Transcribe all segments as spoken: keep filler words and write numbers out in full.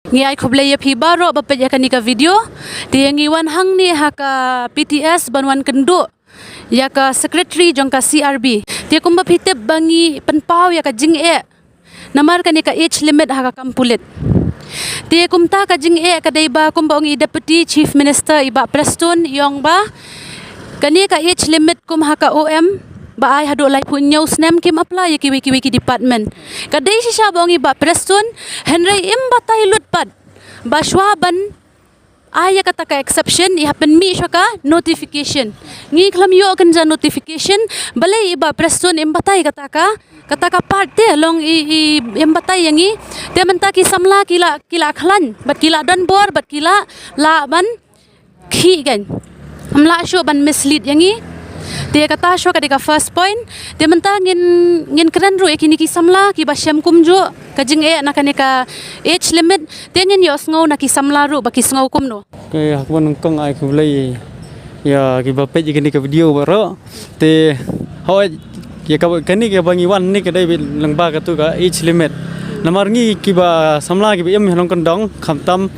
Ngi ai khublei ïa phi baroh ba peit ïa kane ka video. Te ngi wan hangne ha ka P T S ban wan kynduh ïa ka secretary jong ka C R B. Te kumba phi tip ba ngi pynpaw ïa ka jingeh namar kane ka age limit ha ka kam pulit. Te kumta ka jingeh ka dei ba kumba ong i Deputy Chief Minister i Bah Prestone i ong ba kane ka age limit kum ha ka O M ba ai haduh laiphew hynñiew snem kim apply ïa kiwei kiwei ki department. Ka dei shisha ba ong i Bah Prestone, hynrei im batai lut pat ba shuwa ban ai ïa kata ka exception i hap pynmih shuwa ka notification. Ngi khlem ïoh kynja notification, balei i Bah Prestone im batai kata ka, kata ka part te long i, i im batai ïa ngi. Te mynta ki samla ki la, ki la khlaiñ bad ki la donbor bad ki la lah ban khih kein. Ym lah shuh ban mislead ïa ngi. Te kata shuwa ka dei ka first point. Te mynta ngin, ngin kren ruh ïa kine ki samla kiba shem kumjuh ka jingeh na kane ka age limit. Te ngin ïohsngew na ki samla ruh ba ki sngew kumno. Ka, ha kaba nyngkong ai khublei ïa kiba peit ïa kane ka video baroh. Te hooid, ïa kaba, kane kaba ngi wan ne ka dei beit lyngba katu ka age limit. Namar ngi kiba samla kiba im ha nongkyndong khamtam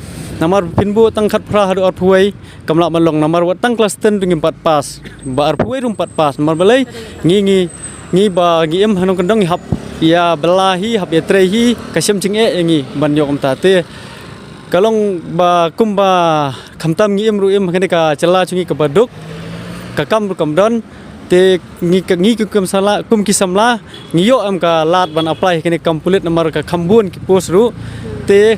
namar pynbun tang khatphra haduh arphew wei kam lah ban long namar wat tang klas ten ruh ngim pat pass. Ba arphew wei ruh ngim pat pass. Namar balei ngi, ngi, ngi ba ngi im ha nongkyndong ngi hap ïa bylla hi, hap ïa trei hi, ka shem jingeh ïa ngi ban ïoh kumta te. Ka long ba kumba khamtam ngi im ruh im ha kane ka jylla jong ngi kaba duk, ka kam ruh kam don. Te ngi ka, ngi ki kum samla, kum ki samla ngi ïoh em ka lad ban apply ha kane ka kam pulit namar ka kham bun ki post ruh. Te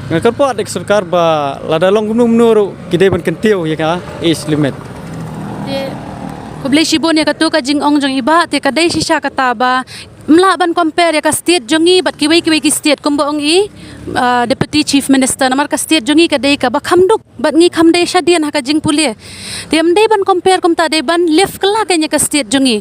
nga kyrpad ïa ka sorkar ba lada long kumno kumno ruh ki dei ban kyntiew ïa ka age limit. Te khublei shibun ïa katu ka jingong jong i Bah, te ka dei shisha kata ba ym lah ban compare ïa ka state jong ngi bad kiwei kiwei ki state kumba ong i, ah, Deputy Chief Minister, namar ka state jong ngi ka dei kaba kham duk bad ngi kham dei shadien ha ka jingpule. Te ym dei ban compare kumta, dei ban lift kylla kein ïa ka state jong ngi.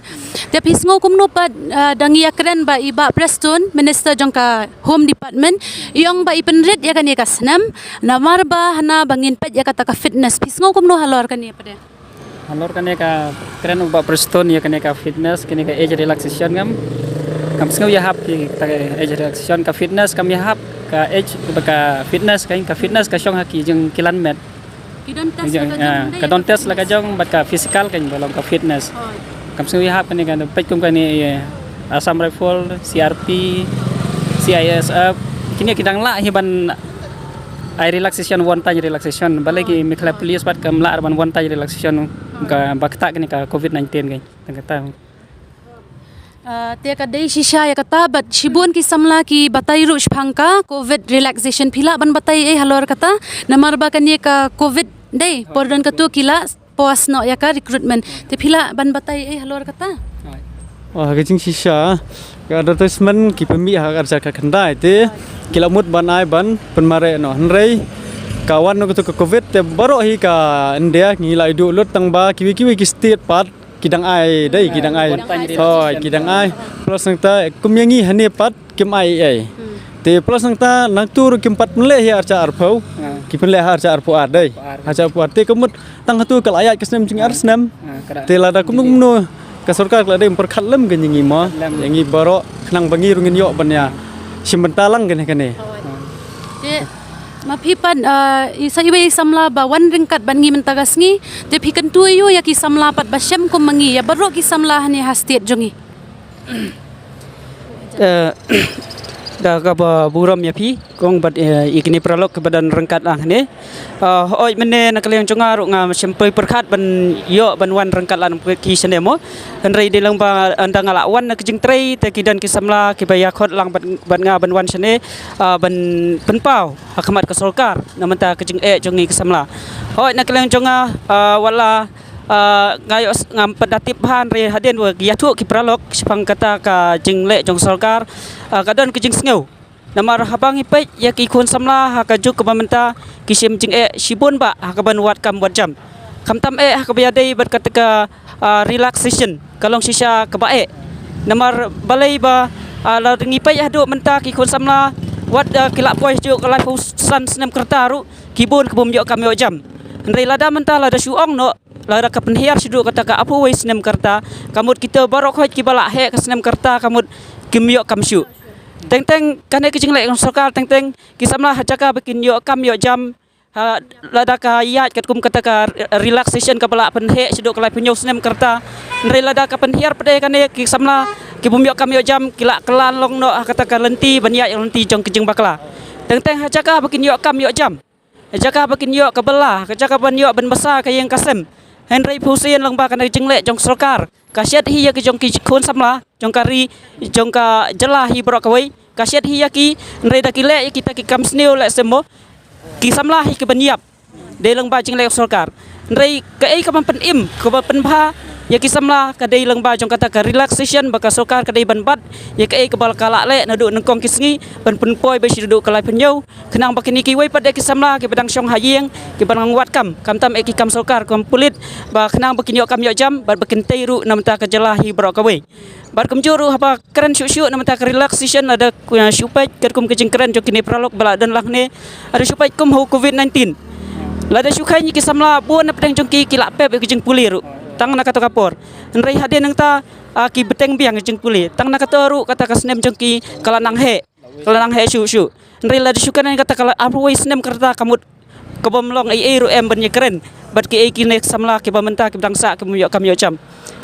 Te phi sngew kumno pat, ah, da ngi ïakren ba i Bah Prestone, Minister jong ka Home Department, i ong ba i pynrit ïa kane ka snem namar ba hana ba ngin peit ïa kata ka fitness. Phi sngew kumno halor kane pat? Halor kane ka kren u Bah Prestone ïa kane ka fitness, kane ka age relaxation ngam, kam sngew ïahap ki ta ka age relaxation, ka fitness kam ïahap, ka age ba ka fitness ka, ka fitness ka shong ha ki jong ki lanmet. Ki don test la ka jong, ka don test la ka jong bad ka physical ka ba long ka fitness. Kam sngew ïahap kane ka, peit kum kane, eh, Assam Rifle, C R P, C I S F, kine ki dang lah hi ban ai relaxation, one time relaxation. Balei ki Meghalaya Police pat kam lah ban one time relaxation ka ba ktah kane ka covid nineteen ka. Tang kata. Ah, te ka dei shisha ïa kata bad shibun ki samla ki batai ruh shaphang ka covid relaxation. Phi lah ban batai ei halor kata? Namar ba kane ka covid dei por don katu ki la pause noh ïa ka recruitment. Te phi lah ban batai ei halor kata? Oh, ka jingshisha, ka advertisement ki pynmih ha ka arhajar khatkhyndai te ki la mut ban ai ban pynmareh noh. Hynrei ka wan noh katu ka covid te baroh hi ka India ngi la ïoh lut tang ba kiwei kiwei ki state pat ki dang ai dei, ki dang ai. Hooid, ki dang ai. Plus nangta kum ïa ngi hangne pat kim ai ei. Te plus nangta nangtu ruh kim pat pynleh hi arhajar arphew. Ki pynleh ha arhajar arphew ar dei. Arhajar arphew ar. Te ka mut tang hatu ka la ïaid ka snem jong ngi ar snem. Te lada kumno kumno ka sorkar ka la dei pyrkhat lem ka ïa ngi mo. Ïa ngi baroh khnang ba ngi ruh ngin ïoh ban ïa shim bynta lang kane kane. Te ma phi pat, ah, i sa iwei i samla ba wan ryngkat bad ngi mynta ka sngi, te phi kyntu aiu ïa ki samla pat ba shem kum ma ngi, ïa baroh ki samla hangne ha state jong ngi? Eh, da kaba burom ïa phi kong bad, eh, ïa kine paralok kiba don ryngkat lang hangne. Ah, hooid mynne na ka liang jong nga ruh nga shym poi pyrkhat ban ïoh ban wan ryngkat lang ki shane mo. Hynrei dei lang ba ynda nga la wan na ka jingtrei te ki don ki samla kiba ïakhot lang bad, bad nga ban wan shane, ah, ban pynpaw ha khmat ka sorkar na mynta ka jingeh jong ngi ki samla. Hooid na ka liang jong nga, ah, wat la, ah, nga ïoh s-, ngam pat da tip bha hynrei hadien ba ki ïathuh ki paralok shaphang kata ka jingleh jong sorkar, ah, ka don ka jingsngew. Namar haba ngi peit ïa ki khun samla ha ka juk kaba mynta ki shim jingeh shibun bah ha kaban wad kam wad jam. Khamtam eh ha kaba ïadei bad kata ka, ah, relaxation ka long shisha kaba eh. Namar balei ba, ah, lada ngi peit haduh mynta ki khun samla wat, ah, ki la poi haduh ka laiphew san snem ka rta ruh ki bun ki bym ïoh kam ïoh jam. Hynrei lada mynta lada shu ong noh lada ka pynhiar shu duh kata ka arphew wei snem ka rta, ka mut kita baroh khoit kiba la heh ka snem ka rta ka mut kim ïoh kam shuh. Teng teng kane ka jingleh jong sorkar, teng teng ki samla ha jaka ba kin ïoh kam ïoh jam, ha, lada ka ïaid katkum kata ka relaxation kaba la pynheh shaduh ka laiphew snem ka rta. Hynrei lada ka pynhiar pat ïa kane, ki samla ki bym ïoh kam ïoh jam ki la kylla long noh ha kata ka lynti ban ïaid lynti jong ka jingbakla. Teng teng ha jaka ba kin ïoh kam ïoh jam, ha jaka ba kin ïoh ka bylla, ha jaka ban ïoh ban basa ka ïing ka sem. Hynrei phusin lang ba kane ka jingleh jong sorkar ka shet hi ïa ki jong ki khun samla jong ka ri, jong ka jylla hi baroh kawei. Ka shet hi ïa ki, hynrei da ki leh ïa kita ki kam sniew leh sem mo, ki samla hi ki ban ïap. Dei lang ba jingleh sorkar. Hynrei kaei ka ban pynim, ka ban pynbha ïa ki samla ka dei lang ba jong kata ka relaxation ba ka sorkar ka dei ban bat ïa kaei kaba ka la leh naduh nyngkong ki sngi ban pynpoi ba shi naduh ka laiphew. Khnang ba kine kiwei pat de ki samla kiba dang shong ha ïing, kiba dang wad kam, khamtam eh ki kam sorkar, kam pulit, ba khnang ba kin ïoh kam ïoh jam bad ba kin tei ruh na bynta ka jylla hi baroh kawei. Bad kumjuh ruh haba kren shuh shuh na bynta ka relaxation, lada, uh, shu peit katkum ka jingkren jong kine paralok ba la don lang ne, lada shu peit kum ha u covid nineteen, lada shu kheiñ ïa ki samla bun na pdeng jong ki ki la pep ïa ka jingpule ruh tang na kata ka por. Hynrei hadien nangta, ah, ki bteng biang ïa ka jingpule, tang na kata ruh kata ka snem jong ki ka la nang heh, ka la nang heh shuh shuh. Hynrei lada shu kren kata ka la arphew snem ka rta, ka mut ka bym long ei ei ruh em ban ïakren bad kiei kine ki samla kiba mynta kiba dang sah, kiba ym ïoh kam ïoh jam.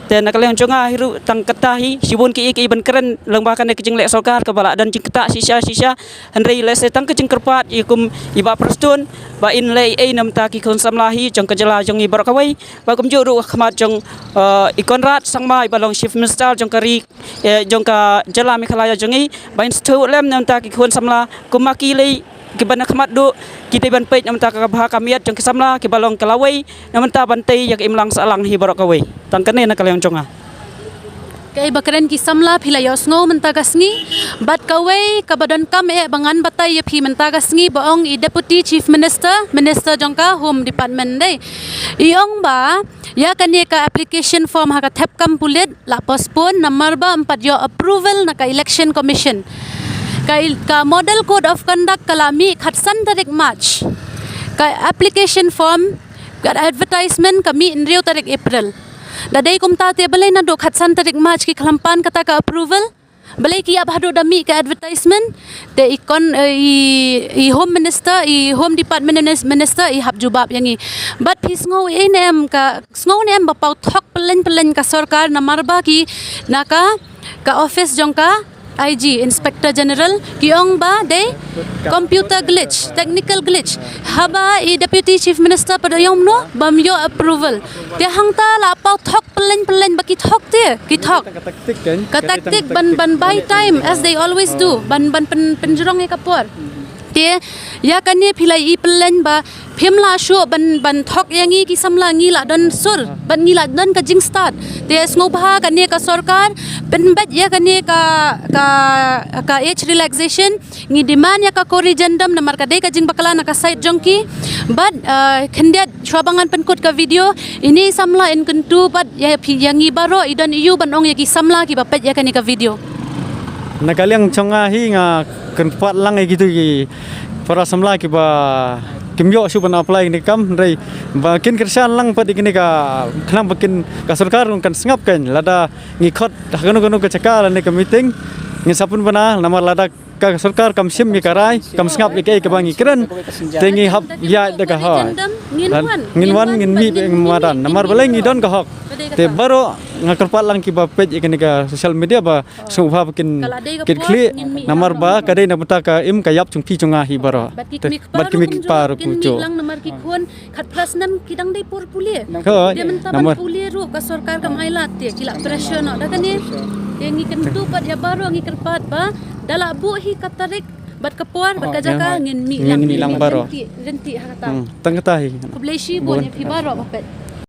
Te na ka liang jong nga hi ruh, tang kata hi, shibun kiei kiei ban kren lang ba kane ka jingleh sorkar kaba la don jingktah shisha shisha. Hynrei lehse tang ka jingkyrpad ïa kum i Bah Prestone ba in leh ei ei na bynta ki khun samla hi jong ka jylla jong ngi baroh kawei. Bad kumjuh ruh ha khmat jong, eh, i Conrad Sangma iba long Chief Minister jong ka ri, eh, jong ka jylla Meghalaya jong ngi, ba in sngewthuh lem na bynta ki khun samla, kum ma ki lei kiba na khmat duh, ki dei ban peit na bynta ka bha ka miat jong ki samla kiba long ka lawei na bynta ban tei ïa ka imlang sahlang hi baroh kawei. Tang kane na ka liang jong nga. Kaei ba kren ki samla phi la ïohsngew mynta ka sngi. Bad kawei kaba donkam eh ba ngan batai ïa phi mynta ka sngi, ba ong i Deputy Chief Minister, Minister jong ka Home Department dei, i ong ba ïa kane ka application form ha ka thep kam pulit la postpone namar ba ym pat ïoh approval na ka Election Commission. Ka il-, ka Model Code of Conduct ka la mih khatsan tarik March. Ka application form, ka advertisement ka mih hynriew tarik April. Da dei kumta te balei naduh khatsan tarik March ki khlem pan kata ka approval? Balei ki ïap haduh da mih ka advertisement? Te i Con, eh, i, i Home Minister, i Home Department Minis-, Minister i hap jubab ïa ngi. Bad phi sngew ei ne em ka, sngew ne em ba paw thok pyllein pyllein ka sorkar namar ba ki na ka, ka office jong ka I G, Inspector General, ki ong ba dei computer glitch, technical glitch. Haba i Deputy Chief Minister pat da ong no, bym ïoh approval. Te hangta la paw thok pyllein pyllein ba ki thok te, ki thok. Ka taktik kan? Ka taktik ban, ban buy time as they always do. Ban, ban pyn, pynjrong ïa ka por. Te ïa kane phi la i pyllein ba phim lah shuh ban, ban thok ïa ngi ki samla, ngi la don sur, ban ngi la don ka jingstad. Te sngewbha kane ka sorkar pynbeit ïa kane ka, ka, ka age relaxation. Ngi demand ïa ka corrigendum namar ka dei ka jingbakla na ka side jong ki. Bad, uh, khyndiat shuwa ba ngan pynkut ka video, ine i samla in kyntu bad ïa phi, ïa ngi baroh, i don ïa u ban ong ïa ki samla kiba peit ïa kane ka video. Na ka liang jong nga hi nga kyrpad lang ïa kitu ki para samla kiba kim ïoh shuh ban apply kane ka kam, hynrei ba kin kyrshan lang pat ïa kane ka, khnang ba kin, ka sorkar ruh kan sngap kan, lada ngi khot ha kano kano ka jaka lane ka meeting, ngin sa pynbna namar lada ka sorkar kam shim ïa ka rai, kam sngap ïa kaei kaba ngi kren, te ngi hap ïaid da ka hok. Ngin wan, ngin mih bad ngin madan namar balei ngi don ka hok. Te baroh nga kyrpad lang kiba peit ïa kane ka social media ba sngewbha ba kin kit khlieh namar ba ka dei na bynta ka im ka ïap jong phi jong nga hi baroh. Bad ki kmie kpa ruh kumjuh. Khatphra snem ki dang dei por pule. Hooid. Te mynta ban pule ruh ka sorkar kam ai lad te ki la pressure noh da kane. Te ngi kyntu pat ïa baroh, ngi kyrpad ba da la buh hi ka tarik bad ka por bad ka jaka, ngin mih lang, ngin mih lang baroh. Ryntih, ryntih ha kata. Hmm, tang kata hi. Khublei shibun ïa phi baroh ba peit.